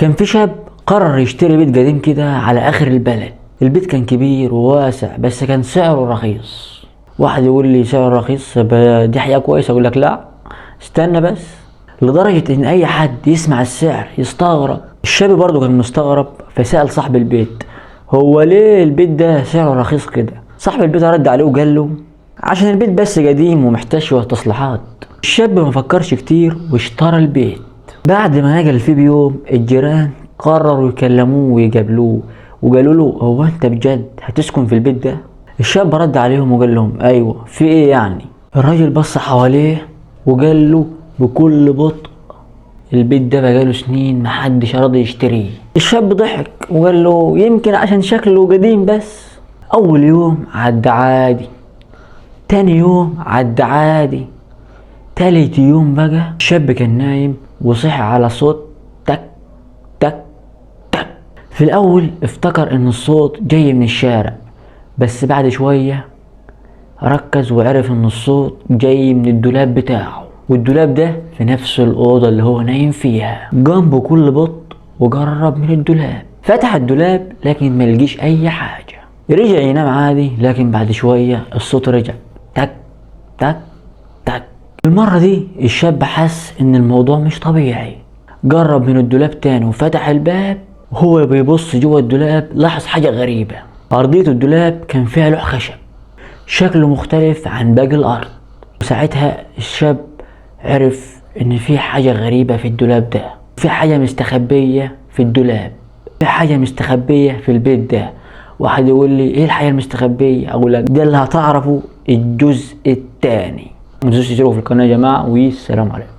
كان في شاب قرر يشتري بيت قديم كده على اخر البلد. البيت كان كبير وواسع بس كان سعره رخيص. واحد يقول لي سعره رخيص دي حقيقة كويسة، اقول لك لا استنى بس، لدرجة ان اي حد يسمع السعر يستغرب. الشاب برضه كان مستغرب فسأل صاحب البيت هو ليه البيت ده سعره رخيص كده؟ صاحب البيت رد عليه وقال له عشان البيت بس قديم ومحتاج شوية تصليحات. الشاب ما فكرش كتير واشترى البيت. بعد ما نقل فيه بيوم الجيران قرروا يكلموه ويقابلوه وقالوا له هو انت بجد هتسكن في البيت ده؟ الشاب رد عليهم وقال لهم ايوه في ايه يعني؟ الراجل بص حواليه وقال له بكل بطء البيت ده بقاله سنين محدش راضي يشتريه. الشاب ضحك وقال له يمكن عشان شكله قديم بس. اول يوم عدى عادي، تاني يوم عدى عادي، تالت يوم بقى الشاب كان نايم وصحي على صوت تك تك تك. في الاول افتكر ان الصوت جاي من الشارع، بس بعد شوية ركز وعرف ان الصوت جاي من الدولاب بتاعه، والدولاب ده في نفس الأوضة اللي هو نايم فيها. قام بكل بطء وجرب من الدولاب، فتح الدولاب لكن ما لقيش اي حاجة. رجع ينام عادي، لكن بعد شوية الصوت رجع تك تك تك. المرة دي الشاب حس ان الموضوع مش طبيعي، جرب من الدولاب تاني وفتح الباب. وهو بيبص جوه الدولاب لاحظ حاجة غريبة، أرضية الدولاب كان فيها لوح خشب شكله مختلف عن باقي الأرض. وساعتها الشاب عرف إن في حاجة غريبة في الدولاب ده، في حاجة مستخبية في الدولاب، في حاجة مستخبية في البيت ده. واحد يقول لي ايه الحاجة المستخبية؟ اقول لك ده اللي هتعرفه الجزء الثاني. ما تنسوش تشتركوا في القناة يا جماعة، والسلام عليكم.